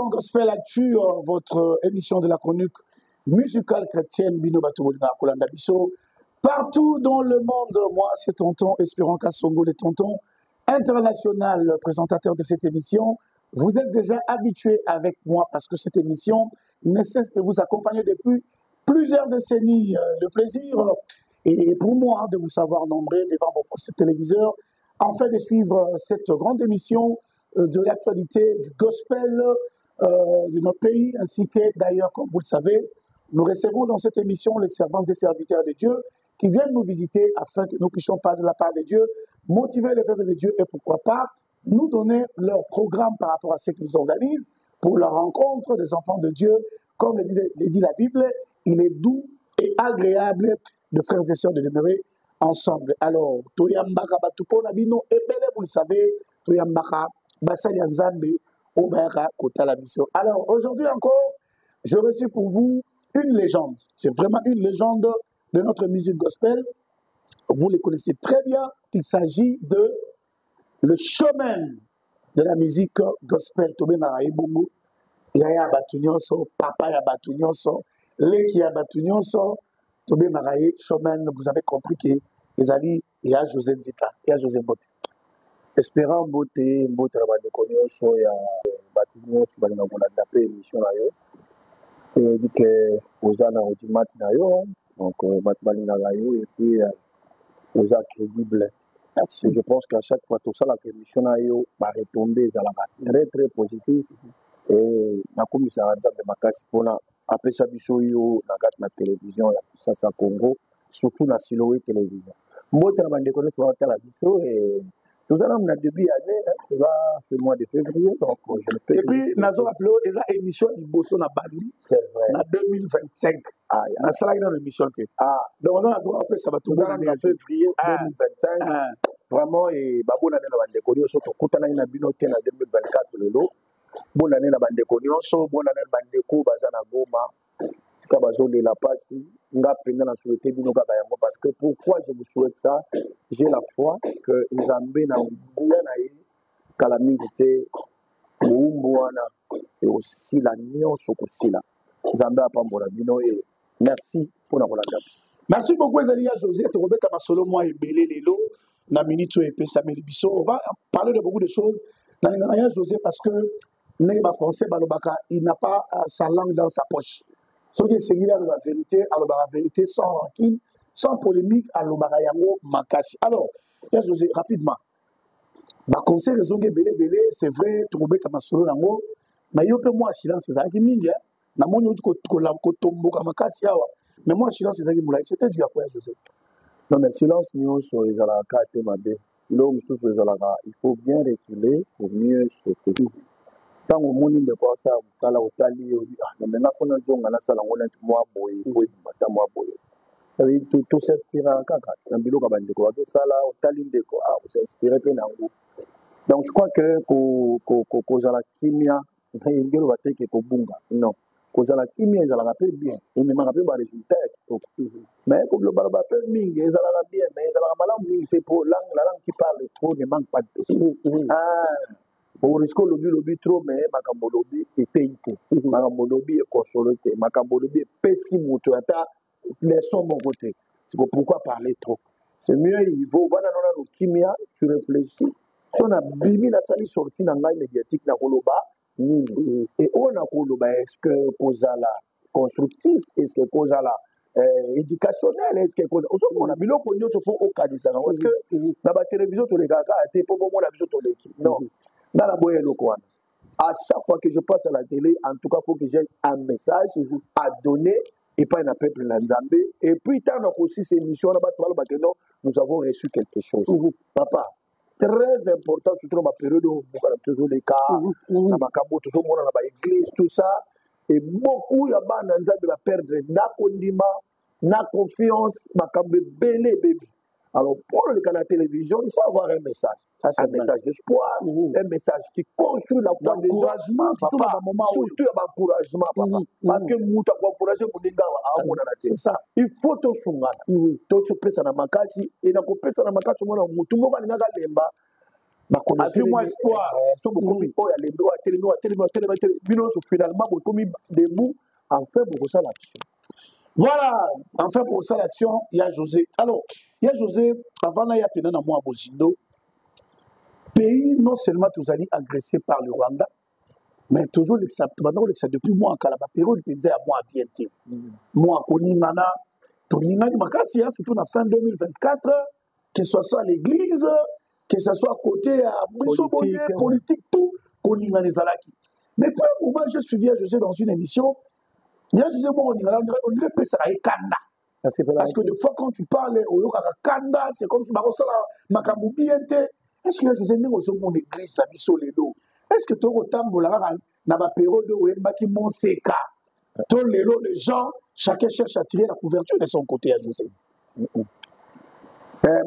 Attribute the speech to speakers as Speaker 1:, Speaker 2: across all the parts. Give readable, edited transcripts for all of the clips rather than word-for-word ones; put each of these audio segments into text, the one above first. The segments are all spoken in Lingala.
Speaker 1: Dans Gospel Actu, votre émission de la chronique musicale chrétienne bino bato bolingaka kolanda biso partout dans le monde. Moi, c'est Tonton Espérant Kassongo, le Tonton international, présentateur de cette émission. Vous êtes déjà habitué avec moi parce que cette émission ne cesse de vous accompagner depuis plusieurs décennies. Le plaisir est pour moi de vous savoir nombreux devant vos postes téléviseurs afin de suivre cette grande émission de l'actualité du gospel de notre pays, ainsi que d'ailleurs, comme vous le savez, nous recevons dans cette émission les servantes et serviteurs de Dieu qui viennent nous visiter afin que nous puissions parler de la part de Dieu, motiver le peuple de Dieu et pourquoi pas nous donner leur programme par rapport à ce qu'ils organisent pour la rencontre des enfants de Dieu. Comme le dit la Bible, il est doux et agréable de frères et sœurs de demeurer ensemble. Alors, toyambaka bato pona bino ebele, vous le savez, toyambaka basali ya Nzambe oyo bayaka kotala biso. Alors, aujourd'hui encore, je reçois pour vous une légende. C'est vraiment une légende de notre musique gospel. Vous le connaissez très bien. Il s'agit de le showman de la musique gospel. Tobengaka ye bongo. Yaya bato nyonso, papa ya bato nyonso, leki ya bato nyonso, tobengaka ye showman. Vous avez compris que ezali ya José Nzita, ya José Mbote.
Speaker 2: Espérant mbote, mbote na bandeko nyonso ya bato nyonso balinga kolanda mpe émission na yo. Toyebi ke oza na audimat na yo, donc bato balingaka yo et puis oza crédible.
Speaker 1: Merci.
Speaker 2: Et je pense qu'à chaque fois tosalaka émission na yo, baretombées ezalaka très très positif et nakomisaka Nzambe makasi mpona apesa biso yo na kati na télévision ya Kisasa Congo, surtout na Siloé Télévision. Mbote na bandeko nyonso baotala biso. E toza nanu na début ya année, hein, toza ce mois de février, donc je ne peux
Speaker 1: Et puis nazo rappeler oyo eza émission liboso na bandi
Speaker 2: C'est vrai.
Speaker 1: na 2025.
Speaker 2: Ah, ya.
Speaker 1: Nasalaki nano émission te.
Speaker 2: Ah.
Speaker 1: Donc oza na droit apesa bato
Speaker 2: toza nanu na février 2025.
Speaker 1: Ah.
Speaker 2: Vraiment, e babonane na bandeko nyonso tokutanaki na bino te na 2024. Lelo bonane na bandeko nyonso, bonane na bandeko baza na Goma sika bazolela mpasi. Nga mpenza na souhaite bino kaka yango, parce que pourquoi je vous souhaite ça? J'ai la foi que Nzambe na nguya na ye, kala mingi te, bowumbu wana ekosila nyonso kosila. Nzambe apambola bino e merci mpona kolanda biso.
Speaker 1: Merci beaucoup. Ezali ya José. Tokobeta masolo mwa ebele lelo na minute oyo epesameli biso. On va parler de beaucoup de choses. Nalingaka ya José parce que ndenge bafrançais balobaka, il n'a pas sa langue dans sa poche. Soki esengeli aloba vérité, alobaka vérité sans rancune, sans polémique, alobaka yango makasi. Alors ya José, rapidement, baconcert ezongi ebele ebele, c'est vrai, tokobeta masolo yango, mais yo mpe mwa silence ezalaki mingi, hein? Namoni oti kotomboka makasi awa, mais mwa silence ezalaki molai. C'était dû à quoi, ya José?
Speaker 2: Non, mais silence nyonso ezalaka kaka te mabe. Biloko mosusu ezalaka, il faut bien reculer pour mieux sauter. Ntango omoni ndeko asala mosala, otali ye, obi: "Ah non, mais nga faut nazonga nasala yango neti mwa boye po ebima ta mwa boye." Ça veut dire tos'inspiraka kaka na biloko ya bandeko bazosala. Otali ndeko, ah, os'inspire mpe na yango. Donc je crois que kozala kimia elingi eloba te ke kobunga. Non, kozala kimia ezalaka mpe bien, ememaka mpe baresultat ya kitoko. Mais kolobaloba mpe mingi ezalaka bien, mais ezalaka malamu mingi te, po langue, la langue qui parle trop ne manque pas de péché. Ah, orisque olobi lobi trop, mais makambo olobi eteyi te, makambo olobi ekonsole te, makambo olobi epesi moto ata leçon moko te. Siko pourquoi parler trop? C'est mieux, il faut vanda no nano kimia, tu réfléchis: so nabimi, nasali sortie na ngai médiatique, na koloba nini e oyo nakoloba, est ce que kozala constructif, est ce que kozala éducationnel, est ce que kozala, ozomona biloko nyonso faut okanisaka yango. Est ce que na batelevizio tolekaka kaka te mpo bomona biso toleki? Non, nga na boya eloko wana. À chaque fois que je passe à la télé, en tout cas, faut que j'ai un message à donner epai na peuple na Nzambe. Et puis ntango nakosisa émission wana, bato balobake: "Non, nous avons reçu quelque chose." Papa, très important, surtout na bapériode oyo mboka na biso ezoleka na makambo tozomona na baéglise, tout ça, et beaucoup ya bana Nzambe baperdre na kondima, na confiance, makambo ebele ebebi. Alors pour le canal télévision, il faut avoir un message.
Speaker 1: Ça, c'est
Speaker 2: un
Speaker 1: vrai.
Speaker 2: Message d'espoir, un message qui construit la foi des gens.
Speaker 1: D'encouragement, surtout
Speaker 2: Papa,
Speaker 1: na bamoment oyo.
Speaker 2: Surtout ya baencouragement, papa. Parce que moto akoencourage moninga awa amonana te.
Speaker 1: C'est ça.
Speaker 2: Il faut tosungana, topesana makasi. E na kopesana makasi, omona motu moko alingaka lemba.
Speaker 1: Azwi mwa espoir.
Speaker 2: So bokomi oyo alembi, oyo atelemi, oyo atelemi, oyo atelemi, atelemi, bino nyonso finalement bokomi debout, enfin bokosala action.
Speaker 1: Voilà, enfin bokosala action ya José. Alors, ya José, avant naya pena na mwa bozindo, pays non seulement tozali agressé par le Rwanda, mais tozolekisa, tobanda kolekisa depuis mwa kala baperiode mpenza ya mwa bien te, mwa koningana, toningani makasi ya surtout na fin 2024, que ce soit à l'église, que ce soit côté ya biso boye politique, tout koningana ezalaki. Mais puis un moment, j'ai suivi ya José dans une émission, ya José moko koningana, on dirait pesaka ye kanda. Parce que des fois, quand tu parles, oyokaka kanda, c'est comme si bakosala makambo bien te. Est ce que ya José, ndenge ozomona église na biso lelo, est ce que tokotambola kaka na baperiode oyo oyembaki moseka, to lelo les gens, chacun cherche à tirer la couverture de son côté, ya José?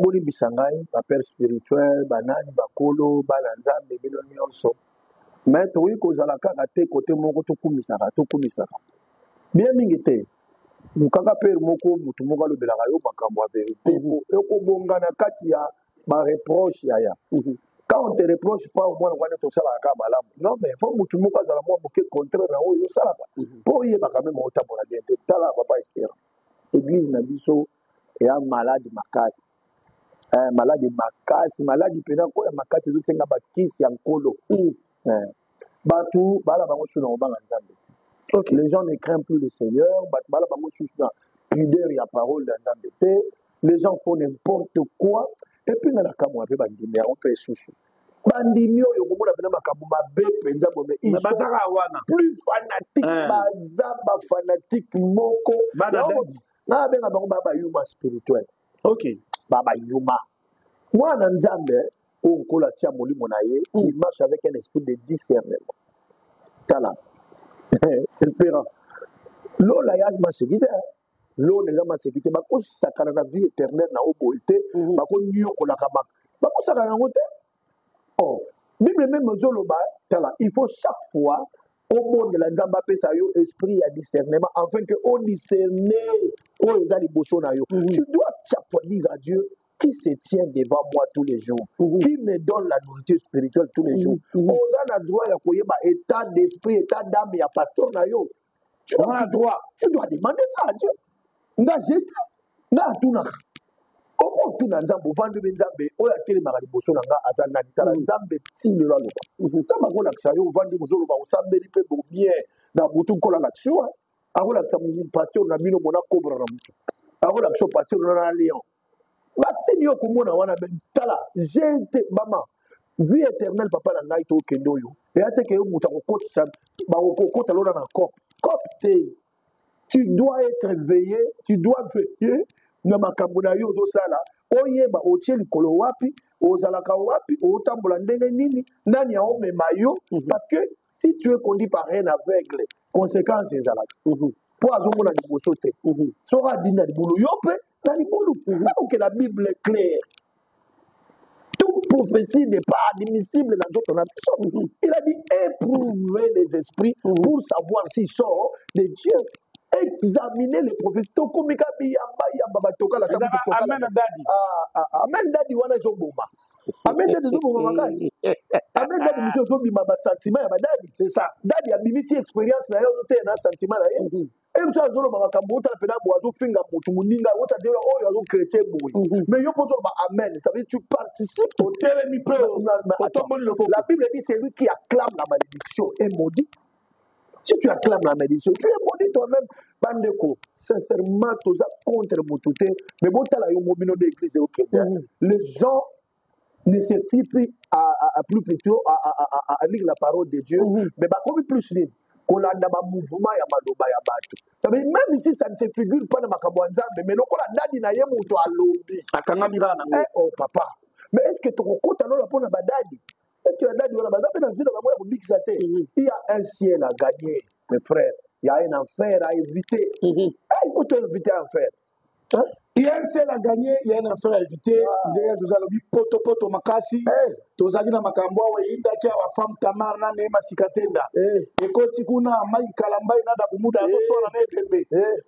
Speaker 2: Bolimbisa ngai, bapère spirituel, banani, bakolo, bana Nzambe, bino nyonso, mais tokoki kozala kaka te kote moko, tokumisaka, tokumisaka bien mingi te. Lukaka pere moko, motu moko alobelaka yo makambo ya vérité, ekobonga na kati ya bareproche yaya. Quand on te reproche pas, omwana wana tosalaka kaka malamu. Non, mais faut motu moko azala mwa moke contraire na oyo osalaka, mpo oyebaka meme otambola bien te. Tala, papa Espérant, église na biso eya malade makasi, malade makasi, maladi mpena koya makasi, ezosenga bakisi ya Nkolo. Bato bala bango susu na kobanga Nzambe te. Les gens ne craignent plus le Seigneur. Bato bala bango susu na pudeur ya parole ya Nzambe te. Les gens font n'importe quoi. Et puis nga na kamwa mpe bandimi yango mpe esusu, bandimi oyo komona mpena makambo mabe mpenza bome, ils sont
Speaker 1: wana
Speaker 2: plus fanatique, baza bafanatique moko. Nga abenga bango baa bayuma spirituel. Baa bayuma. Mwana Nzambe oyo Nkolo atia molimo na ye, il marche avec un esprit de discernement. Tala, Espérant, lola ya maseki te, lola eza maseki te. Bakosakana na vie éternelle na yo boye te, bakonyokolaka, bakosakana yango te. Oh, Bible même ozoloba, tala, il faut chaque fois obondela Nzambe apesa yo esprit ya discernement, afin que odiscerne oyo eza liboso na yo. Tu dois chaque fois dire à Dieu: qui se tient devant moi tous les jours, qui me donne la nourriture spirituelle tous les jours? Oza na droit ya koyeba état d'esprit, état d'âme ya pasteur na yo. Tu dois demander ça à Dieu. Nga jete nga atunaka, okotuna Nzambe, ovandi obe: Nzambe, oyo atelemaka liboso na nga aza nani? Tala, Nzambe ti lelo aloba, Nzambe akolakisa yo. Ovandi, ozoloba, osambeli mpe bo bien na butu, Nkolo alakisi yo, akolakisa pasteur na bino mona cobra na mutu, akolakisa pasteur na lion, basini yo komona wana. Tala, jete mama, vie éternelle, papa na ngai, tokende oyo eya te ke yo moto akokotisa, bakokota lona na cope cope te. Tu dois être veillé, tu dois veiller na makambo na yo ozosala, oyeba otie likolo wapi, ozalaka wapi, otambola ndenge nini, nani aomema yo. Parce que si tu es conduit par un aveugle, conséquence ezalaka, mpo azomona liboso te. Soki adinda libulu, yo mpe na libulu. Ok, la Bible est claire: toute prophétie n'est pas admissible na nzoto na biso. Il a dit: éprouver les esprits pour savoir s'ils sont de Dieu. Examiner les prophéties. Tokomika biyamba yamba, batokala.
Speaker 1: Amen daddy.
Speaker 2: Amen daddy wana ezoboma. Amen daddy ezoboma makasi. Amen daddy mosusu ezobima basentiment ya badaddy.
Speaker 1: C'est ça.
Speaker 2: Daddy abimisi expérience na ye, ozoteya na sentiment na ye. E mosusu azoloba makambo, otala mpena boye, azofinga motu moninga, ota te oyo azochrétien boye, mais yo mpo ozoloba amen, ça veut dire tu participes.
Speaker 1: Otelemi mpe otomboli loboko.
Speaker 2: La Bible dit: c'est lui qui acclame la malédiction est maudit. Si tu acclames la malédiction, tu es maudit toi-même. Bandeko, sincèrement, toza contre motu te, mais botala yo mobino de église okende, les gens ne se fient plus à plus plutôt à lire la parole de Dieu, mais bakomi plus nini? Kolanda bamouvement ya maloba ya bato. Ça veut dire, même si ça ne se figure pas na makambo ya Nzambe, mais lokola daddy na ye moto alobi,
Speaker 1: akangami kaka nango.
Speaker 2: Eh, oh papa, mais est ce que tokokota lola mpona badaddy? Est ce que badaddy wana baza mpe na vie na bango ya kobikisa te? Il y a un ciel à gagner, mes frères, il y a un enfer à éviter. Eh, il faut éviter enfer.
Speaker 1: Hein? Il y a un ciel à gagner, il y a un enfer à éviter. Ndenge José alobi, poto poto makasi. Tozali na makambo awa eyindaki awa, femme Tamar na Neema Sikatenda. Ekoti kuna Mike Kalambai na Dakumuda azoswana na ebembe.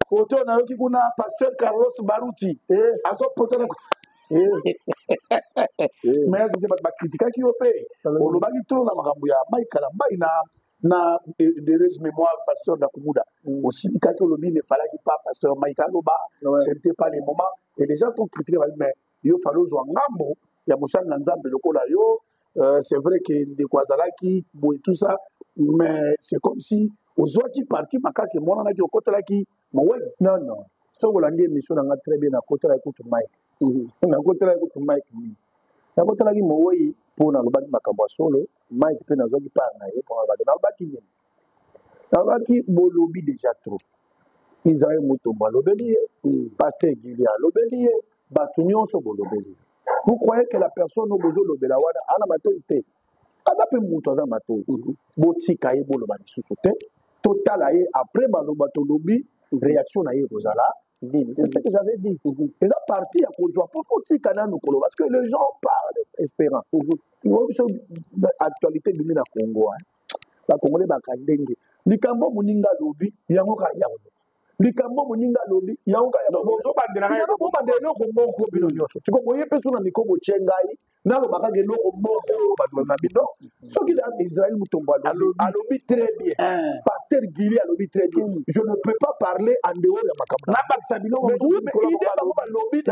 Speaker 1: Kote oyo nayoki kuna pasteur Carlos Baruti azopota na Mais ya José, bato bakritikaki yo mpe, olobaki trop na makambo ya Mike Kalambay na d'heureuse mémoire, pasteur Dakumuda. Osilikaki, olobi ne fallaki pas pasteur Mike aloba, ce n'était pas le moment, et les gens t'ont critiqué. Mais yo fallait ozwa ngambo ya mosali na Nzambe lokola yo. C'est vrai que ndeko azalaki boye, tout ça, mais c'est comme si ozwaki parti makasi, emonanaki okotelaki mowele.
Speaker 2: Non, soki olandi émission na nga très bien, nakotelaki kutu Mike, nakotelaki kutu Mike mingi. Nakotelaki mowei mpo nalobaki makambo ya solo. Mike mpe nazwaki part na ye mpo nalobaki. Nalobaki nini? Nalobaki bolobi déjà trop. Israel Mutombo alobeli ye, pasteur Gili alobeli ye, bato nyonso bolobeli ye. Vous croyez que la personne oyo bozolobela wana ana matoi te? Aza mpe moto, aza matoi. Botika ye, boloba lisusu te, totala ye après baloba tolobi, réaction na ye ekozala nini. C'est ce que j'avais dit. Eza parti ya kozwa mpo kotika nanu koloba, parce que les gens parlent espérant biso. Actualité ebimi na Congo, bakongole baka ndenge likambo moninga alobi, yango kaka ya koloba. Likambo moninga alobi, yango kaka bobandela eloko moko bino nyonso. Siko boye mpe so na miko botie ngai naloba kaka eloko moko oyo bato na bino. Soki Israel Mutombo alobi, alobi très bien, pasteur Gili alobi très bien, je ne peux pas parler en dehors ya makambo.
Speaker 1: Nabakisa biloko.
Speaker 2: Idée bango balobi,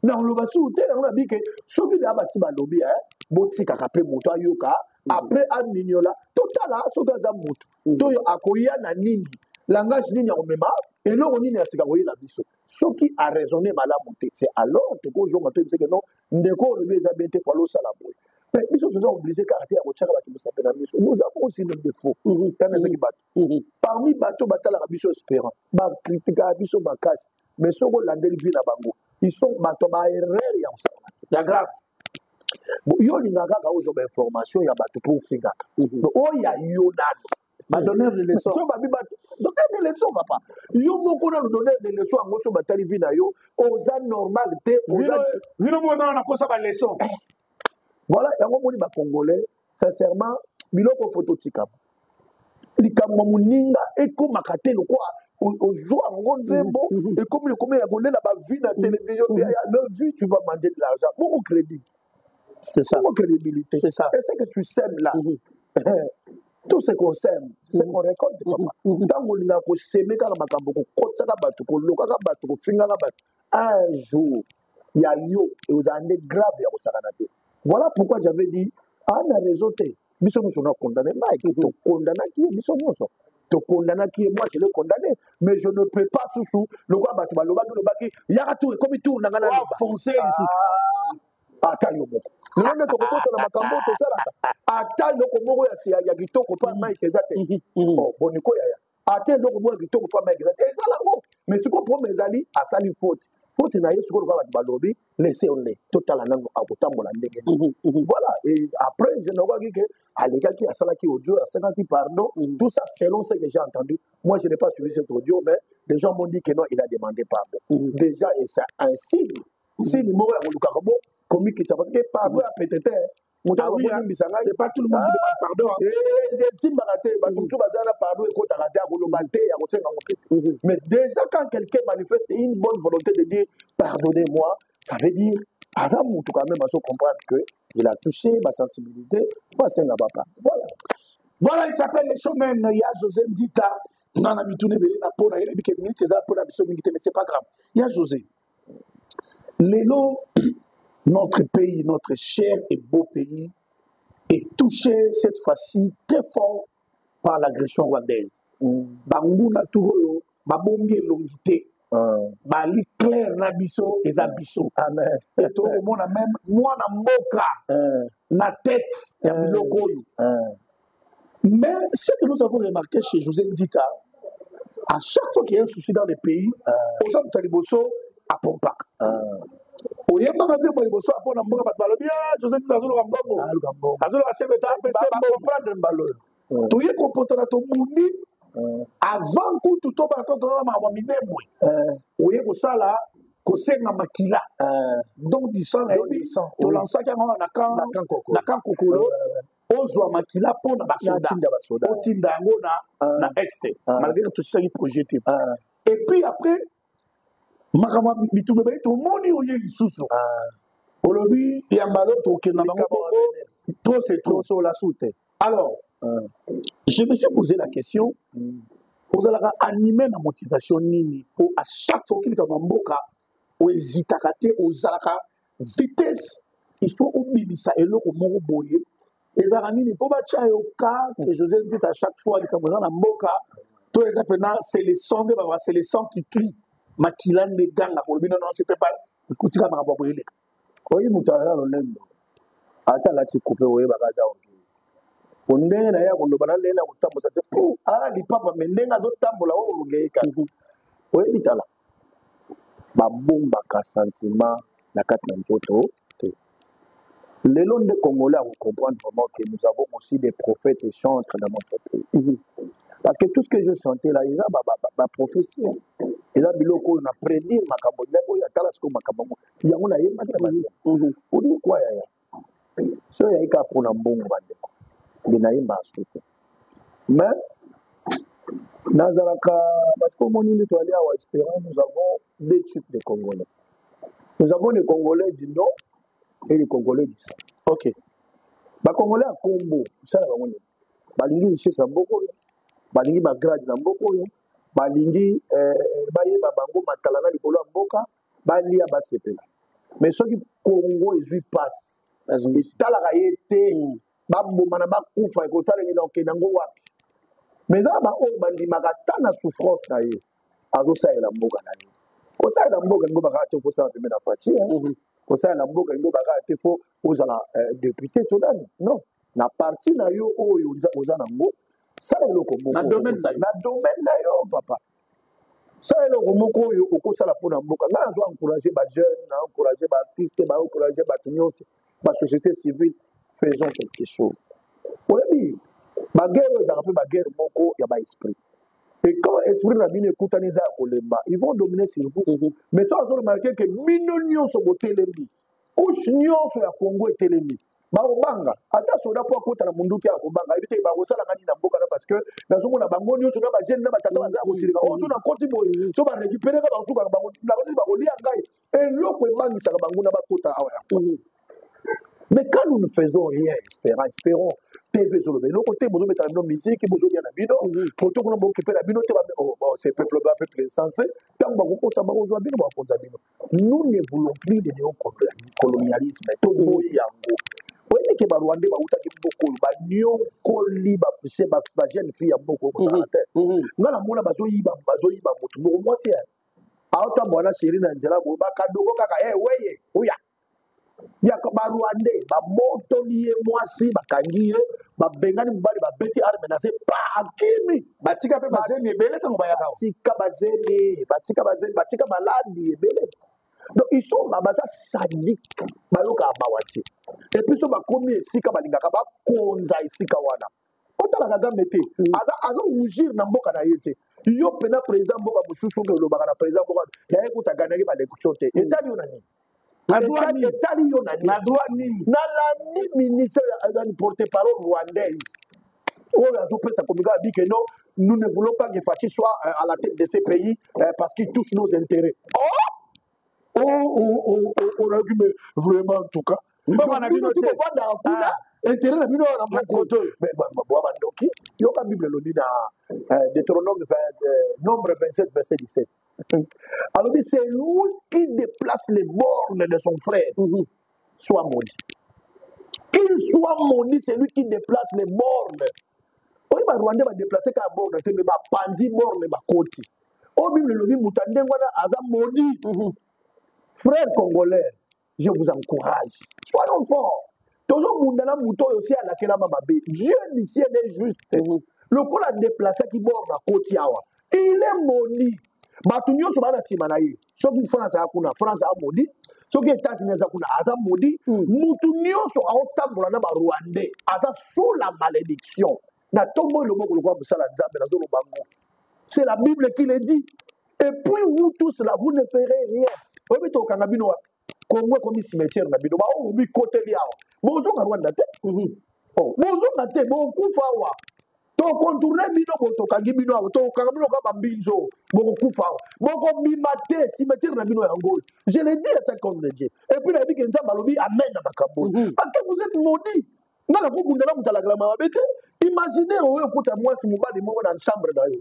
Speaker 2: nakoloba suku te. Nango nabi ke soki na bati balobi, botikaka mpe moto ayoka, après aminiola, totala soki aza moto to oyo akoya na nini, langage nini akomema, eloko nini ya sika koyela biso. Soki araisonne malamu te, c'est alors tokozonga toyebiseke non, ndeko, olobi eza bien te, fallait osala boye. Mais biso toza obligé kaka te ya kotiaka bato mosape na miso. Nous avons aussi nos défauts. Tana ezaki bato parmi bato batalaka biso espérant, bakritikaka biso makasi, mais soki olandeli vie na bango, ils sont bato baerreur ya kosalaka te.
Speaker 1: Ya grave.
Speaker 2: Yo olingaka kaka ozwa bainformation ya bato mpo ofingaka. Oyo ya yo nano
Speaker 1: badonneur de leçon.
Speaker 2: So babi bato donneur de leçon, papa, yo moko nano donneur de leçon yango. So batali vie na yo, oza normal te.
Speaker 1: Vino moko oza na kosa baleçon.
Speaker 2: Voilà, yango moni bacongolais, sincèrement, biloko fo totikama. Likambo moninga ekomaka te lokwa ozwa yango nzembo, ekomi ekomi ya kolela bavues na télévision. Le vue, tu vas manger de l'argent, beaucoup crédit.
Speaker 1: C'est ça.
Speaker 2: Beaucoup crédibilité.
Speaker 1: C'est ça.
Speaker 2: Et ce que tu sèmes là, tout ce qu'on sème, c'est ce qu'on récolte, papa. Ntango olingaka kosemer kaka makambo, kokotisaka bato, kolokaka bato, kofingaka bato, un jour ya yo ezala nde grave ya kosakana te. Voilà pourquoi j'avais dit ana raison te. Biso nyonso na condamné Mike, tokondanaki ye, biso nyonso tokondanaki ye. Moi, je l'ai condamné, mais je ne peux pas susu lokola bato balobaki lobaki, yaka tour, ekomi tour na ngai naloba.
Speaker 1: Fonce lisusu.
Speaker 2: Ata yo moko lelo nde tokobosana makambo oyo tosalaka. Ata eloko moko ya kitoko mpo Mike eza te. Boniko yaya, ata eloko moko ya kitoko mpo Mike eza te, ezala ngo. Mais sikoyo problème ezali, asali faute, faute na ye sikoyo lokola bato balobi, laisse ole, totala nano akotambola ndenge nini. Voilà. Et après, je nayokaki ke alekaki, asalaki audio, asengaki pardon, tout ça, selon ce que j'ai entendu. Moi, je n'ai pas suivi cet audio, mais les gens m'ont dit que non, il a demandé pardon déjà, et c'est un signe, signe moko ya kolukaka bo komikitisa, parce que pardon ya pete te. Moto akolimbisa ngai.
Speaker 1: C'est pas tout le monde qui demande pardon.
Speaker 2: Esimbaka te. Bato mosusu baza na pardon ekotaka te, akoloba te, akosenga ngo te. Mais déjà, quand quelqu'un manifeste une bonne volonté de dire pardonnez-moi, ça veut dire aza motu quand même, azo comprendre que il a touché ma sensibilité, faut asenga papa. Voilà.
Speaker 1: Voilà, il s'appelle le showman ya José Nzita. Nana mituna ebele na mpona yebi ke minute eza mpona biso mingi te, mais c'est pas grave. Ya José, lelo notre pays, notre cher et beau pays, est touché cette fois-ci très fort par l'agression rwandaise. Banguna tour oyo babombi elongi te, bali clair na biso, eza biso.
Speaker 2: Amen.
Speaker 1: Et tokomona même mwana mboka na tête ya biloko oyo. Mais ce que nous avons remarqué chez José Nzita, à chaque fois qu'il y a un souci dans le pays, oza moto ya liboso apompaka, oyembaka nzembo liboso apona mboka. Bato balobi: "José Nzita azoluka mbongo, azoluka chef d'État apese
Speaker 2: mbongo." Mbalo.
Speaker 1: Toye kopotana, tobundi avant kutu tobana to tozala makambo ya minembwe. Oye kosala kosenga makila, don du sang. Nayebi tolansaki yango na camp Kokolo, ozwa makila mpo na basoda, otinda yango na Est, malgré que tosisaki projet te. Et puis après, Makambo bitumba ebele tomoni oye lisusu.
Speaker 2: Ah.
Speaker 1: Olobi ya mbala tokenda bango trop c'est trop.
Speaker 2: Tosola su te.
Speaker 1: Alors, je me suis posé la question, ozalaka animé na motivation nini po à chaque fois okilika mboka oezitaka te, ozalaka vitesse, il faut obimisa eloko moko boye, ezalaka nini mpo batya yo ka ke José Nzita à chaque fois likambo eza na mboka to eza mpena c'est le sang nde babaka, c'est le sang qui crie, makila nde ganga kolobi non non tu peux pas kotika makambo ya boye eleka.
Speaker 2: Oyi moto aza lolendo, ata alati coupe oyebaka aza orgueil, po ndenge na ye ya koloba na ndenge na kotambosa te ala lipapa, me ndenge azotambola oyo orgueil kaka. Oyebi, tala, babombaka sentiment na kati na nzoto te. Lelo nde Congolais akocomprendre vraiment que nous avons aussi des prophètes et chantres dans notre pays, parce que tout ce que je chantais là eza baprophétie, eza biloko oyo na prédire makambo ndenge oyo atala sikoyo makambo yango, yango nayembaki na banzembo. Odi kwa yaya, so oyaki kaka mpona mbongo, bandeko, nde nayembaka su te. Mais nazalaka, parce que omoni nde toali awa, Espérant, nous avons deux types de Congolais. Nous avons les Congolais du nom et les Congolais du sang. Bacongolais ya kombo, osala bango nini? Balingi richesse ya mboka oyo, balingi bagrade na mboka oyo, balingi bayeba bango matala na likolo ya mboka, balia, basepela. Mais soki Congo ezwi pasi, etalaka ye te. Baboma na bakufa, ekotalengela okende yango wapi? Mais eza na baoyo bandimaka ata na souffrance na ye, azosalela mboka na ye. Kosalela mboka elingi bakaka te faut osala pembe na Fatshi. Kosalela mboka elingi bakaka te faut ozala député to nani. Non, na parti na yo oyo oza nango, sala eloko moko
Speaker 1: na
Speaker 2: domaine na yo, papa. Sala eloko moko oyo okosala mpona mboka. Ngai nazo encourage bajeune, na encourage baartiste, baencourage bato nyonso, basociété civile, faisons quelque chose. Oyebi, baguerre oyo ezalaka mpe baguerre moko ya baesprit, et quand esprit na bino ekutani, eza ya kolemba, ils vont dominer sur vous. Mais so azoremarquer ke bino nyonso botelemi, couche nyonso ya Congo etelemi, bakobanga. Ata soda mpo akota na munduki ya kobanga, ayebi te bakosalanga nini na mboka na, parce que nazomona bango nyonso na bajeune na batata baza ya kosilika. Oyo so nakoti boye, so barécupéreka, basukaka bango, bakolia ngai. Eloko ebangisaka bango na bakota awa ya. Mais quand nous ne faisons rien, espérant, espérons, TV ezoloba eloko te, bozobeta na bino musique, bozolia na bino poto kuna, bokipe na bino te. C'est peuple, peuple insensé. Ntango bakokota, bakozwa bino, bakonza bino. Nous ne voulons plus de néocolonialisme, toboyi yango. Oyebi ke Barwandais bautaki mboka oyo, banyokoli bajeune fille ya mboka oyo kosala te. Nga namona bazoyiba, bazoyiba motu moko mwasi aotambola na chéri na nzela boye, bakadogo kaka e weye oya ya Barwandais, babotoli ye mwasi, bakangi ye, babengani mobali, babeti arme na se pa, akimi.
Speaker 1: Batika mpe bazemi ebele ntango bayaka.
Speaker 2: Batika bazemi, batika bazemi, batika maladi ebele. Donc ils sont, baza sadique, bayokaka mawa te. Et puis so bakomi esika balingaka, bakonza esika wana. Otala Kagame te, aza azorougir na mboka na ye te. Yo mpena président mboka mosusu, oke olobaka na président mboka na ye, kuta gagnaki baélection te, etali yo na nini? Etali yo na nini?
Speaker 1: Na droit nini?
Speaker 2: Nalandi ministre ya porte parole rwandaise oyo azopesa communiqué, abi que non, nous ne voulons pas que Fatshi soit à la tête de ce pays parce qu'il touche nos intérêts. Oh oh oh oh oh, on a dit, mais vraiment, en tout cas,
Speaker 1: mboka na bino te.
Speaker 2: Kovandaka kuna, intérêt na bino na moko bwa bandoki. Yoka Bible elobi na Deutéronome, Nombre 27 verset 17, alobi: c'est lui qui déplace les bornes de son frère soit maudit. Qu'il soit maudit, c'est lui qui déplace les bornes. Oyo Barwandais badéplace kaka borne te, mais bapanzi borne, bakoti. Oyo Bible elobi, moto ya ndenge wana aza maudit. Frère congolais, je vous encourage, soyons forts. Tozobunda na moto oyo si alakelama mabe. Dieu du ciel est juste. Lokola déplaçaki borne, akoti awa, il est maudit. Bato nyonso baa na nsima na ye, soki France aza kuna, France aza maudit. Soki États-Unis aza kuna, aza maudit. Mutu nyonso aotambola na Barwandais aza sous la malédiction. Na ntombo loboko lokola mosala Nzambe, nazoloba ngo, c'est la Bible qui le dit. Et puis vous tous là, vous ne ferez rien. Oyebi tokanga bino wapi? Congo ekomi cimetière na bino. Baoyo bikoteli awa, bozonga Rwanda te. Oh, bozonga te, bokufa awa. Tocontourne bino boye, tokangi bino awa, tokokanga bino kaka bambinzo, bokokufa awa, bokobima te, cimetière na bino yango oyo. Je le dis en tant qu'homme de Dieu. Et puis nayebi ke Nzambe alobi amen na makambo oyo, parce que vous êtes maudit. Nga nakobunda na moto alakelama mabe te. Imagine oyo okuta mwasi mobali moko na chambre na yo,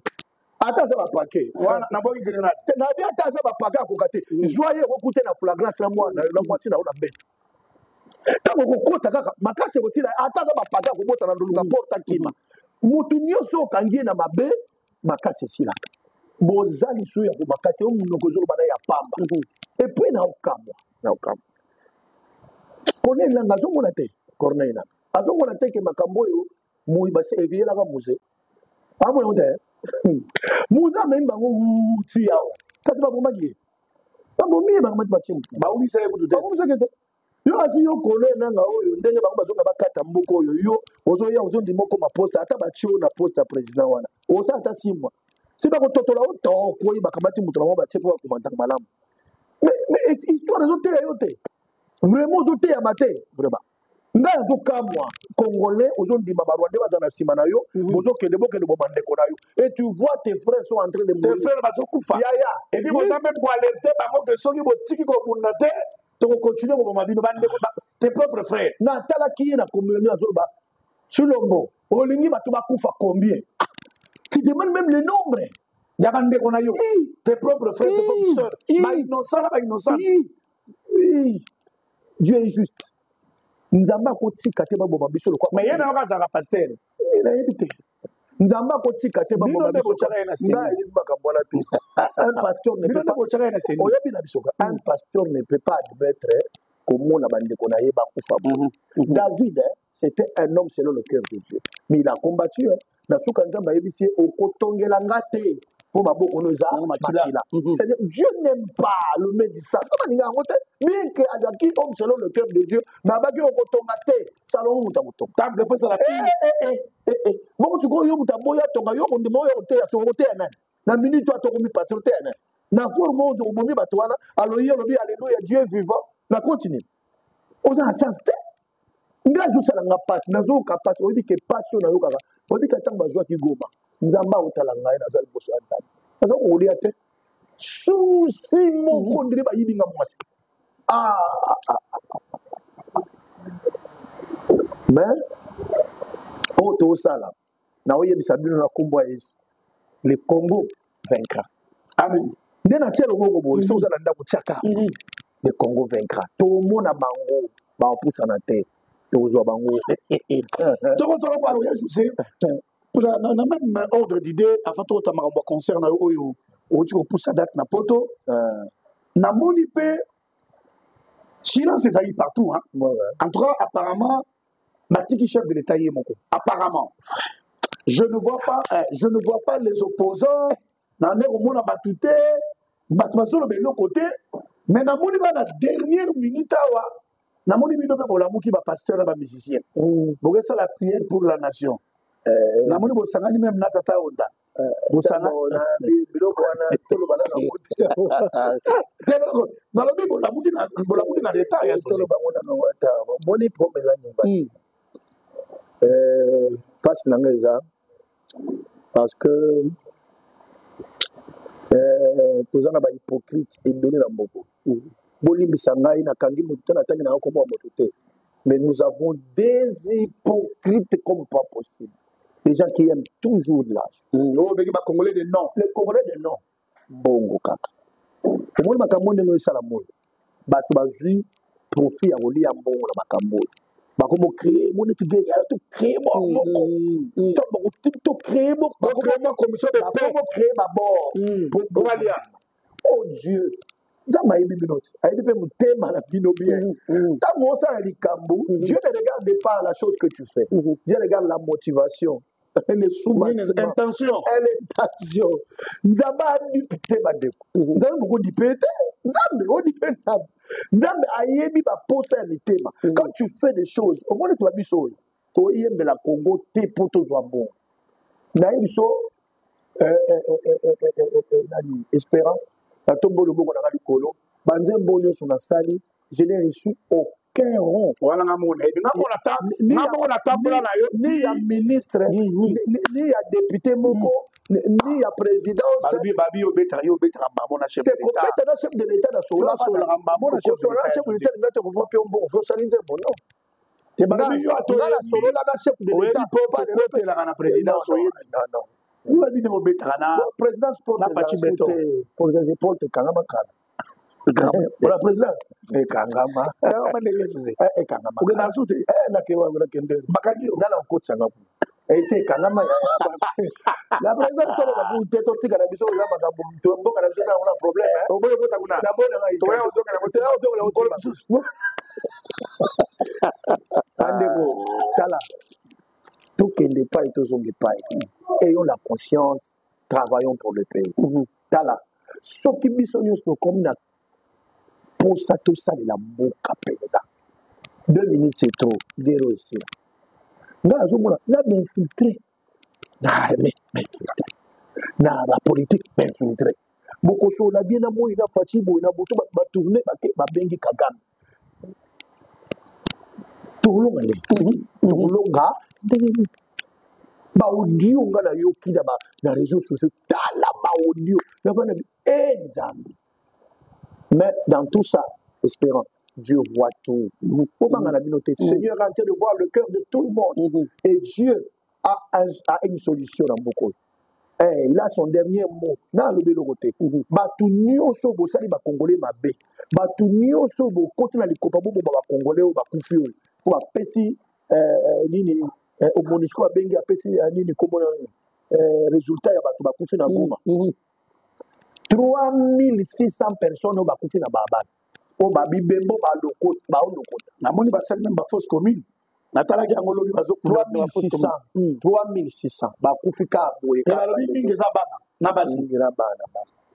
Speaker 2: ata aza bapake
Speaker 1: naboyi grenade,
Speaker 2: nayebi ata aza bapake akoka te. Zwa ye, okokute na flagrance na mwana na yo, na mwasi na yo na mbeto. Ntango okokota kaka makasi ekosila, ata aza bapake akobosana ndoluka porte akima. Motu nyonso okangi ye na mabe, makasi esilaka. Boza lisusu ya komakasi oyo monoko ezoloba na ya pamba. Et puis naokamwa, naokamwa Corneille Nanga azomona te, Corneille Nanga azomona te ke makambo oyo moi basi eyelaka Mzee, amona yango te. Mzee amemi bango wuti awa, kasi babomaki ye, babomi ye, bakamati batie motu.
Speaker 1: Bawumisa ye kutu te.
Speaker 2: Bawumisaki te. Yo asi yo Corneille Nanga oyo, ndenge bango bazonga bakata mboka oyo, yo ozoya ozondima okoma poste, ata batie oyo na poste ya président wana, osala ata 6 mois, si bakototola o to okoyi. Bakamati moto na bango batie mpo bakomantaka malamu. Mais histoire ezoteya yo te, vraiment ozoteyama te. Vraiment ngai azokamwa, Congolais ozondima Barwandais baza na nsima na yo, bozokende, bokende boma ndeko na yo, et tu vois tes frères sont en train de
Speaker 1: Tes
Speaker 2: mourir.
Speaker 1: Frères bazokufa.
Speaker 2: Yaya.
Speaker 1: Et puis boza mpe koalerte bango ke soki botiki kobunda te, tokocontinue koboma bino bandeko, tes propres frères.
Speaker 2: Natalaki ye na communion, azoloba: Tshilombo, olingi bato bakufa combien? Ah, tu demandes même le nombre
Speaker 1: ya bandeko na yo, tes propres frères, tes propres sœurs, bainnocent na bainnocent.
Speaker 2: Dieu est juste. Nzambe akotika te baboma biso lokwa.
Speaker 1: Mais ye na yoka azalaka pasteur.
Speaker 2: Nayebi te, Nzambe akotika te baboma biso.
Speaker 1: Ngai
Speaker 2: ayebi makambo wana te. Un pasteur ne peut pas, oyebi na biso, un pasteur ne peut pas admettre komona bandeko na ye bakufa. David, c'était un homme selon le cœur de Dieu, mais il a combattu. Na suka Nzambe ayebisi ye: okotongela nga te mpo maboko no eza makila. C'est-à-dire, Dieu n'aime pas le médisant. Nzambe alinga yango te. Bien que azalaki homme selon le cœur de Dieu, mais abaki okotonga te. Salomo moto akotonga.
Speaker 1: Temple faut ezala.
Speaker 2: Bongo sikoyo yo moto aboyi atonga, yo kondima oyo oteya, soki oteya nani na minute oyo atokomi pasteur, oteya nani na forme oyo obomi bato wana? Aloyi, olobi alleluya, Dieu est vivant na continue, oza na sens te. Ngai azosala nga mpasi, nazoyoka mpasi. Oyebi ke mpasi oyo nayokaka, oyebi ke ntango bazwaki Goma, Nzambe aotala ngai, nazwa liboso ya Nzambe, naza kokolia te, susi moko ndenge bayibi nga mwasi. Ah, ah, ah, mais oyo tozosala, naoyebisa bino na nkombo ya Yesu, le Congo vaincra.
Speaker 1: Amen.
Speaker 2: Nde natie loboko boye, soki oza na ndako, tiaka. Le Congo vaincra. Tomona bango bakopusana te, tokozwa bango.
Speaker 1: Tokozwa bango. Alors ya José, na même ordre d'idée, avant tokota makambo ya concert na yo oyo outi kopusa date na Poto, namoni mpe silence ezali partout, hein? Ouais. En tout cas, apparemment batiki chef de l'État ye moko. Apparemment je ne vois pas, je ne vois pas les opposants na nde komona bato te, bato bazoloba eloko te. Mais namoni ba na dernière minute awa, namoni bino mpe bolamuki, bapasteur na bamusicien, bokesala prière pour la nation. Namoni bosangani même na tata Onda.
Speaker 2: Bosanga biloko wana, toloba na nango
Speaker 1: te. Nalobi bolamuki na retard ya
Speaker 2: Toloba ngo nango ata moni problème eza nini? Mpasi na ngai eza parce que toza na bahypocrite ebele na mboka. Bolimbisa ngai, nakangi motu te, natangi nanga kombo ya motu te, mais nous avons des hypocrites comme pas possible, des gens qui aiment toujours l'argent.
Speaker 1: Oyo obengi Bacongolais de nom.
Speaker 2: Les Congolais de nom, mbongo kaka. Omoni makambo ndenge esala moyo, bato bazwi profit ya kolia mbongo na makambo oyo, bakomo créer moneti guerre yala, to créer bord moko, ntango to créer
Speaker 1: commission de
Speaker 2: paix, bakomo créer babord
Speaker 1: po balia.
Speaker 2: Oh Dieu, Nzambe ayebi bino te, ayebi mpe motema na bino bien. Ntango osala likambo, Dieu ne regarde pas la chose que tu fais, Dieu regarde la motivation, le soubassement.
Speaker 1: Intention.
Speaker 2: L'intention. Nzambe adupe te, bandeko. Nzambe bokodipe te, Nzambe odipe. Nzambe, Nzambe ayebi baposa ya mitema. Quand tu fais des choses, omoni toba biso oyo toyembela Congo te mpo tozwa mbongo. Nayebi biso nani, Espérant, natombo loboko nanga likolo, banzembo nyonso nasali, je n'ai reçu aucun aucun rond.
Speaker 1: Wana nga moko nayebi, nga moko nata, nga moko natambola na yo.
Speaker 2: Ni ya ministre, ni ya député moko, ni ya présidence.
Speaker 1: Balobi babi obetaka, yo obetaka mbambo na chef de l'État.
Speaker 2: Kobeta na chef de l'État na
Speaker 1: solola mbambo
Speaker 2: na chef de l'État, nga te kovwa mpe mbongo osali nzembo, non.
Speaker 1: Te, balobi yo
Speaker 2: ato nga nasolola na chef de l'État.
Speaker 1: Oyebi mpo kotelaka na présidence, oyebi.
Speaker 2: Non, non.
Speaker 1: Oyebi ndenge obetaka na
Speaker 2: présidence.
Speaker 1: Na Fatshi Béton.
Speaker 2: Porte ekangama kala. Ola présidence ekangama. Ekangama.
Speaker 1: Okenda su te.
Speaker 2: Nakende.
Speaker 1: Bakangi yo.
Speaker 2: Nga na okotisanga kuna, esi ekangama la présidence. Toloba te, totika na biso, eza makambo mboka na biso eza na problème.
Speaker 1: Oboyi okota kuna.
Speaker 2: Toya
Speaker 1: ozongela
Speaker 2: mosusu. Bandeko, tala, tokende epai, tozonga epai. Ayons la conscience, travaillons pour le pays. Tala, soki biso nyonso tokomi na posa tosalela mboka mpenza, 2 minutes c'est trop, guerre oyo esila. Ngai nazomona na bainfiltré na armée, bainfiltré na bapolitique, bainfiltré. Bokosola bien na moi na Fatshi boye na butu, bato batourne, bake babengi Kagame. Tokolonga ndenge, tokolonga ndenge nini? Baaudio nga nayoki na réseaux sociaux, tala baaudio navanda e Nzambe. Mais dans tout ça, espérant, Dieu voit tout. Obanga na bino te. Seigneur est en train de voir le cœur de tout le monde et Dieu a une solution na mboka oyo. Eh, il a son dernier mot. Na alobi eloko te. Bato nyonso bosali bakongole mabe, bato nyonso bokoti na likopa, boboma bakongole oyo bakufi oyo, mpo bapesi nini, Monusco abengi, apesi nini, kombo na nini, résultat ya bato bakufi na Goma, 3600 personnes oyo bakufi na balabala, oyo babibembo baolokota.
Speaker 1: Namoni basali meme bafosse commune, natalaki yango lobi.
Speaker 2: Bazokunda 3600, 3600 bakufi kaka boye.
Speaker 1: Balobi mingi eza bana na basi.
Speaker 2: Mingi na bana basi.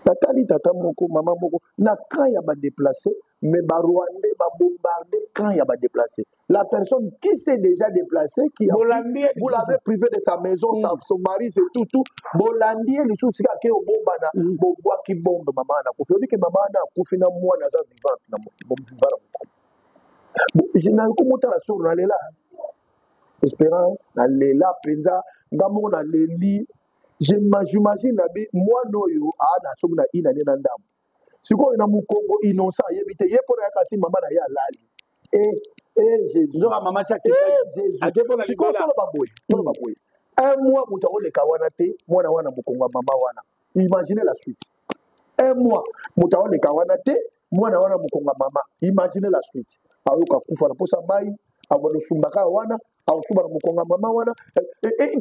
Speaker 2: Natali tata moko, mama moko na camp ya badéplacé, mais barwandais babombarde camp ya badéplacé. La personne qui s'est déjà déplacée, qui a
Speaker 1: fui,
Speaker 2: vous l'avez privé de sa maison, son mari, c'est tout, tout. Bolandi lisusu ake obombana, bobwaki bombe, mama wana akufi. Oyebi ke mama wana akufi na mwana aza vivante na vivant na mokolo. Bon, nakomotala soro, nalela. Espérant, nalela mpenza, nga moko naleli. J'imagine na bi mwana oyo aa na soki na ina nde na ndambo sikoyo na mokongo, innocent, ayebi te ye mpo na yaka ti mama na ye alali. E e Jésus.
Speaker 1: Nzoka mama.
Speaker 2: Jésus. Sikoyo toloba boye, toloba boye, un mois moto akoleka wana te, mwana wana mokongo ya mama wana. Imaginez la suite. Un mois moto akoleka wana te, mwana wana mokongo ya mama. Imaginez la suite. Ayoka kufa na posa mai, abanda osumbaka wana, akosuba na mokongo ya mama wana.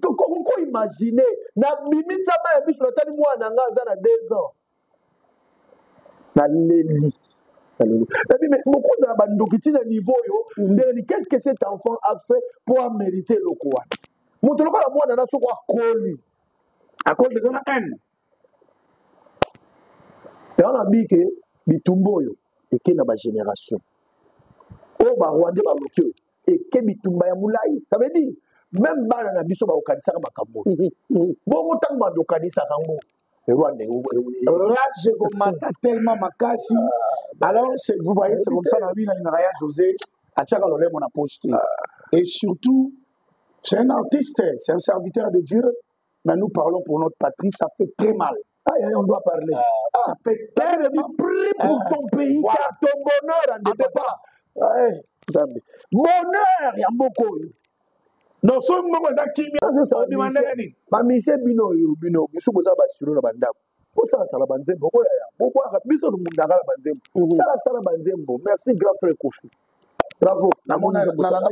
Speaker 2: Ko imagine, nabimisa mai ya miso, natali mwana nga aza na 2 ans, naleli, naleli. Nabi mais bokozala bandoki ntina niveau oyo ndenge ni? Qu'est ce que cet enfant a fait pour amériter eloko wana? Moto lokola mwana na soko akoli.
Speaker 1: Akoli eza na haine.
Speaker 2: Yango nabi ke bitumba oyo eke na bagénération oyo barwandais baloki oyo, eke bitumba ya molai. Ça veut dire même bana na biso bakokanisaka makambo oyo. Bongo ntango badokanisaka yango, Rwanda
Speaker 1: rage ekomata tellement makasi. Alors vous voyez, c'est comme ça na bi nalingaka ya José, atiaka lolemo na poche te. Et surtout c'est un artiste, c'est un serviteur de Dieu, mais nous parlons pour notre patrie, ça fait très mal.
Speaker 2: Aïe, on doit parler.
Speaker 1: Ça fait
Speaker 2: tellement. Prie pour ton pays,
Speaker 1: voilà.
Speaker 2: Car ton bonheur en dépend pas. Ouais, Nzambe. Bonheur ya mboka oyo.
Speaker 1: Non, soki moko eza kimia, obima ndenge nini?
Speaker 2: Bamise bino oyo, bino mosusu boza basiro na bandako, bosalasala banzembo, okoyaya bobwaka biso mundaka na banzembo, salasala banzembo. Merci grand frère Kofi, bravo.
Speaker 1: Namoni
Speaker 2: nzembo osala.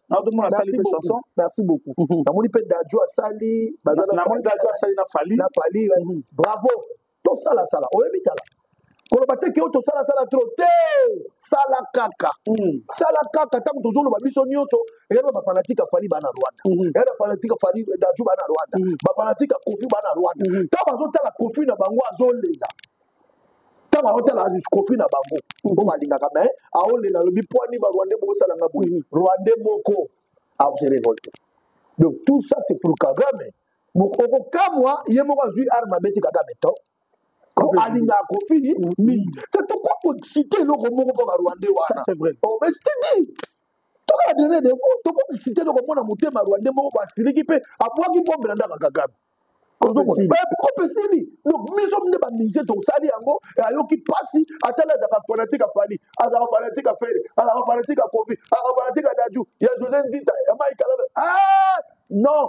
Speaker 1: Naotomona asali
Speaker 2: Merci
Speaker 1: mpe
Speaker 2: beaucoup.
Speaker 1: chanson.
Speaker 2: Merci beaucoup. Namoni mpe Dadju asali, baza na
Speaker 1: Namoni Dadju asali na Fally.
Speaker 2: Na Fally, bravo. Tosalasala, oyebi, tala, koloba te ke oyo tosalasala trop te, sala kaka, sala kaka. Ntango tozoloba biso nyonso, eyeba bafanatique ya Fally baa na Rwanda, eya na fanatique ya Fally, Dadju baa na Rwanda, bafanatique ya Kofi baa na Rwanda. Ntango bazotala Kofi na bango azolela, ntango aotala Kofi na bango oyo balingaka, mais aolela, alobi pwani barwandais bokosalanga boye, rwandais moko ase révolté. Donc tout ça, c'est pour Kagame. Okokamwa, ye moko azwi arme, abeti Kagame to. Po alingaka Koffi mingi. C'est tokoki koexcite eloko moko mpo barwandais wana.
Speaker 1: C'est vrai.
Speaker 2: Oh, mais je te dis, tokaka dernier défaut, tokoki koexcite eloko mpo na motema rwandais moko basiliki mpe abwaki bombe na ndako ya Kagame. Kopesili donc biso nde bamusicien tosali yango, ayoki mpasi. Atala, azalaka fanatique ya Fally, azalaka fanatique ya Ferre, azalaka fanatique ya Koffi, azalaka fanatique ya Dadju, ya José Nzita, ya Maikalala. Ah non,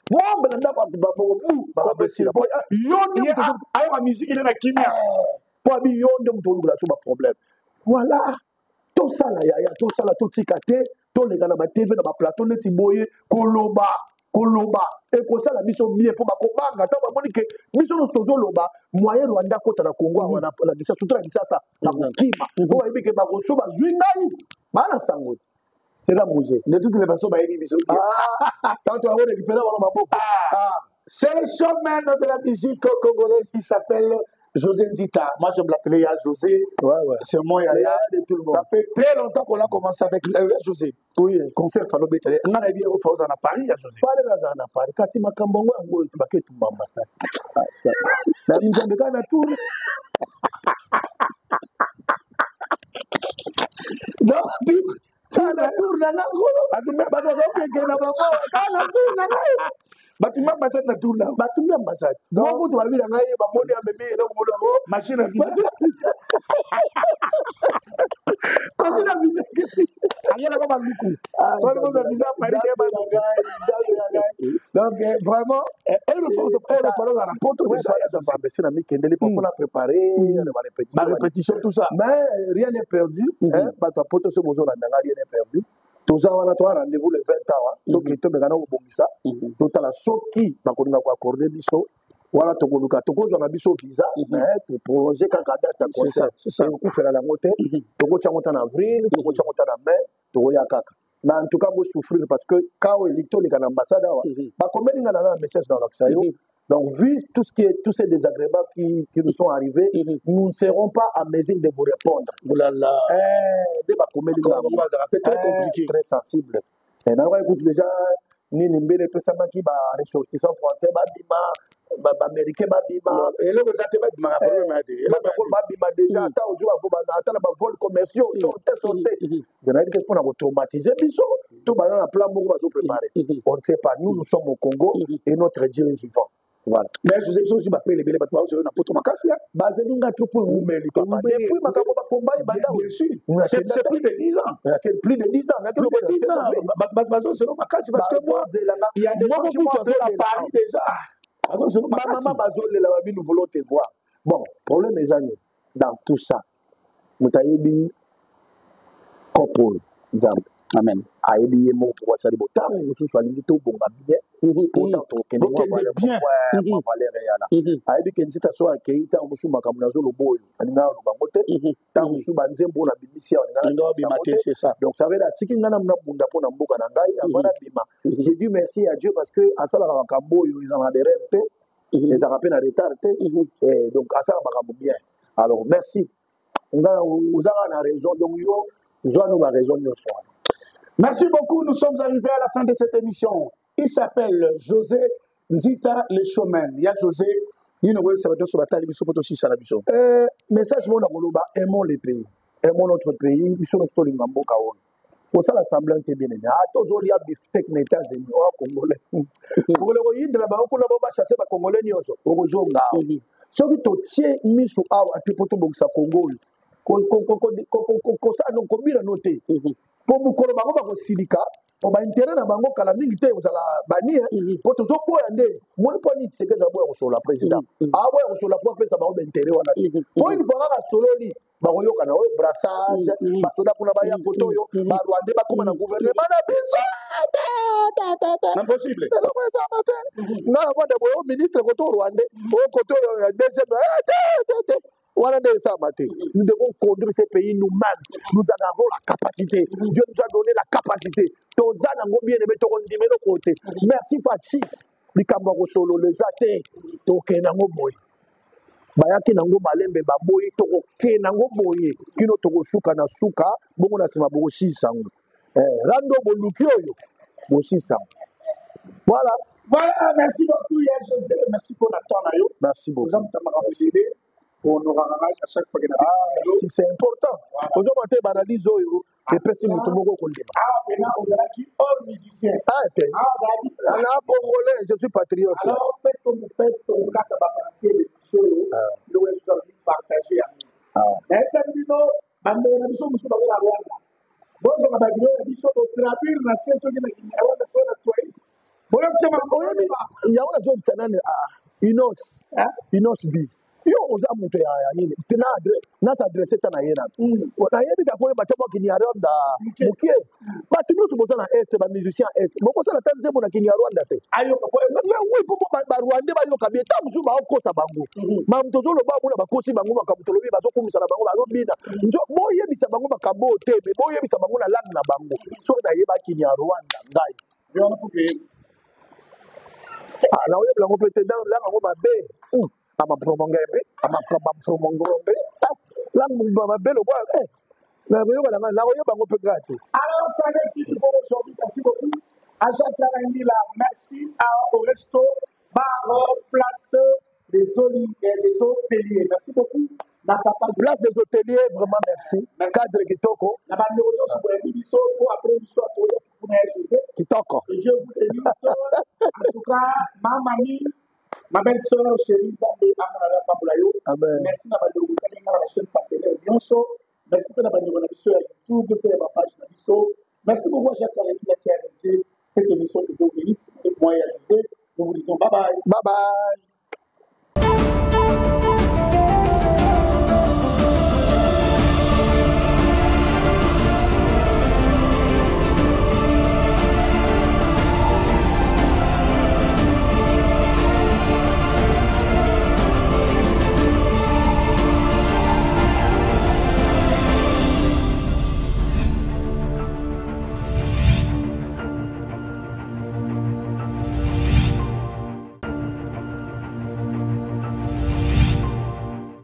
Speaker 2: bombe na ndako ya bamoko bu bakopesila
Speaker 1: yo nde ayoka musique ile na kimia.
Speaker 2: Mpo abi yo nde moto olukela so baproblème. Voilà, tosala yaya, tosala, totika te, toleka na batv, na baplateau neti boye, koloba koloba ekosala biso bien, mpo bakobanga ntango bamoni ke biso nyonso tozoloba. Moyen Rwanda akota na Congo awa, na Kisasa, surtout na Kisasa, bakokima, mpo bayebi ke bakoso bazwi ngai baa na sango te. C'est la musée.
Speaker 1: De toutes les façons, bayebi biso.
Speaker 2: Tango toyango récupérer bango maboko.
Speaker 1: C'est le showman de la musique congolaise qui s'appelle José Nzita. Moi, je me l'appelais Ya José. C'est moi, Yaya.
Speaker 2: De tout le monde.
Speaker 1: Ça fait très longtemps qu'on a commencé avec Ya José.
Speaker 2: Oui.
Speaker 1: Concert Falo Betale. On a bien au à Paris, Ya José.
Speaker 2: Fallait la na Paris. Kasi makambo yango yango bake tumba ambassade. Na nzambe kaka na tour.
Speaker 1: Non, tu
Speaker 2: Kaka na tour na nga ngolo. Bato bazokeke na bango. Kaka na tour na ngai.
Speaker 1: Batumbi ambassade na tour na.
Speaker 2: Batumbi ambassade. Moko kutu balobi na ngai bamoni amemi eloko moko yango.
Speaker 1: Machine à visa.
Speaker 2: Machine à visa.
Speaker 1: Ayela ko baluku. Soit le visa Paris ke ba.
Speaker 2: Donc vraiment
Speaker 1: elle le faut, elle le faut na poto
Speaker 2: déjà. Ça va na mikendeli pour la préparer ba répétition.
Speaker 1: Ba répétition, tout ça.
Speaker 2: Mais rien n'est perdu hein, bato ya poto so bozolanda nga, rien n'est perdu. Toza wana, toa rendez-vous le 20 awa, tokei, tomeka na kobongisa, totala soki bakolinga koaccorde biso wana, tokoluka, tokozwa na biso visa, mais toprolonge kaka date ya concert. Ekokufela yango te, tokotia yango ta na avril, tokotia yango ta na mai, tokoya kaka. Mais en tout cas bosouffrir, parce que kao elingi toleka na ambassade awa, bakomeli nga na message na olakisa yo. Donc, vu tout ce qui est, tous ces désagréments qui nous sont arrivés, nous ne serons pas à mesure de vous répondre.
Speaker 1: Oh là là.
Speaker 2: Eh, de bakomeli nga.
Speaker 1: Très compliqué.
Speaker 2: Très sensible. Et là, écoute déjà, nini mbele epesamaki baressortissant français babima, baaméricain babima.
Speaker 1: Eloko eza te, babimaka problème ya te.
Speaker 2: Babima déjà, ata ozwi, ata na bavol commerciaux, sorte sorte. Nayebi ke mpona kotraumatiser biso to baza na plan moko bazopréparé, on ne sait pas. Nous, nous sommes au Congo et notre Dieu est vivant. Voilà.
Speaker 1: Mais José, biso ozwi bapele ebele, bato bazozwa na poto makasi ya.
Speaker 2: Bazeli nga trop mpo ewumeli, papa, depuis makambo bakomba ebanda.
Speaker 1: Bien sûr, c'est plus de 10 ans.
Speaker 2: Plus de 10 ans.
Speaker 1: Plus de 10 ans, bato bazozela makasi, parce que moi, il y a des gens qui vont entrer à Paris déjà, bazozela makasi.
Speaker 2: Bamama bazolela, babi: «Nous voulons te voir.» Bon, problème eza nini dans tout ça? Moto ayebi kopo oyo, Nzambe.
Speaker 1: Amen.
Speaker 2: Ayebi ye moko po asali bo. Ntango mosusu alingi tobonga bien, pourtant tokende mwa valeur eyala. Ayebi ke Nzita so akei, ntango mosusu makambo nazoloba oyo alinga aloba yango te, ntango mosusu banzembo oyo nabimisi awa alinga
Speaker 1: bima te, c'est ça.
Speaker 2: Donc ça veut dire atiki ngai namu nabunda mpo na mboka na ngai avant nabima. J'ai dit merci à Dieu parce que asalaka makambo oyo ezalaka de rêve te, ezalaka mpe na retard te, donc asalaka makambo bien. Alors merci, ngai ozaka na raison, donc yo zwa no baraison nyonso wana.
Speaker 1: Merci beaucoup. Nous sommes arrivés à la fin de cette émission. Il s'appelle José Nzita le showman. Il y a José, nini okoyebisa bato nyonso batali biso mpo tosisala biso?
Speaker 2: Message moko na koloba: aimons le pays, aimons notre pays. Biso nyonso tolinga mboka oyo, kosala semblant te. Bien aimé, ata ozolia bifteck na États-Unis, oya Congolais, congolais koyindela bango kuna, bo bachasse bacongolais nyonso, okozonga awa. Soki totie miso awa te mpo tobongisa Congo oyo, kosala kobina no te, mpo mokolo bango bakosilika po baintérêt na bango kala mingi te kozala bani, mpo tozoboya nde moni mpo nini Tshisekedi aboya kosolola. Président aboya kosolola mpo apesa bango baintérêt wana te, mpo une fois kaka sololi, bakoyokana oyo brassage, basoda kuna baya kote oyo, barwandais bakóma na gouvernement na biso.
Speaker 1: Impossible.
Speaker 2: Eloko ezama te. Nga na vanda boye, o ministre kote rwandais, oyo kote oyo ya deuxième te te te, wana nde ezama te. Nous devons conduire ce pays nous-mêmes. Nous en avons la capacité. Dieu nous a donné la capacité, toza nango. Bien aimé, tokondima eloko te. Merci Fatshi. Likambo ya kosolola eza te, tokende yango boye. Bayaki nango malembe, baboyi, tokokende yango boye kino tokosuka na suka. Bongo na nsima bokosilisa yango. Rando boluki oyo bosilisa yango. Voilà.
Speaker 1: Voilà, merci beaucoup, Ya José. Merci pour la temps na yo.
Speaker 2: Merci beaucoup.
Speaker 1: Oza moto ya makambo ebele. Honoraka ngai à chaque fois que na
Speaker 2: Ah, merci, c'est important. Ozomona te baanalyse oyo epesi moto moko kondima.
Speaker 1: Awa pena ozalaki hors musicien.
Speaker 2: Ah te.
Speaker 1: Awa ozalaki
Speaker 2: Na congolais, je suis patriote.
Speaker 1: Alors faites comme vous faites, tokokata bapartie de biso oyo ndenge esuka lobi partage yango. Nayebisaki bino bandeko na biso mosusu baza na Rwanda, bozwaka bavideo na biso botraduire na se soki na Kinyarwanda soki na Swahili, boyokisa bango.
Speaker 2: Oyebi yango nazobisa nani? Ah, Inos Inos B, yo oza moto ya nini? Na s'adresse ta na ye nanu. Nayebi kaka koyeba te mwa Kinyarwanda mokie. Bato nyonso boza na Est, bamusicien ya Est, bokosala ata nzembo na Kinyarwanda te?
Speaker 1: Ayoka po
Speaker 2: Mais oui, po barwandais bayoka bien. Ntango mosusu baokosa bango makambo tozoloba, mona bakosi bango makambo tolobi, bazokumisa na bango, bazobina. Boyebisa bango makambo oyo te, mais boyebisa bango na langue na bango. Soki nayebaki Kinyarwanda ngai,
Speaker 1: wana faut que
Speaker 2: ah, naoyebela yango mpe te langue yango mabe. Amamfomongombe, amamfomongombe, langue mabe lokwa nakoyoka na ngai, nakoyeba yango mpe kaka te.
Speaker 1: Alors, ça n'est fini pour aujourd'hui. Merci beaucoup. À Jacques Karangila, merci à, au resto, bar, place des, des hôteliers. Merci beaucoup. Na papa
Speaker 2: Place des hôteliers, vraiment merci.
Speaker 1: Merci.
Speaker 2: Cadre kitoko.
Speaker 1: Na bandeko nyonso boyambi biso po après biso atoya kufuna ya José.
Speaker 2: Kitoko.
Speaker 1: Que Dieu vous bénisse. En tout cas, ma mamie, ma belle sœur chérie, Nzambe amona ya pambola yo.
Speaker 2: Amen.
Speaker 1: Merci na bandeko botali nga na bachaîne partenaire nyonso. Merci mpe na bandeko na biso ya YouTube mpe ya bapage na biso. Merci beaucoup à Jacques Karangila qui a réalisé cette émission. Que Dieu vous bénisse. Et moi et à José, nous vous disons bye bye.
Speaker 2: Bye bye.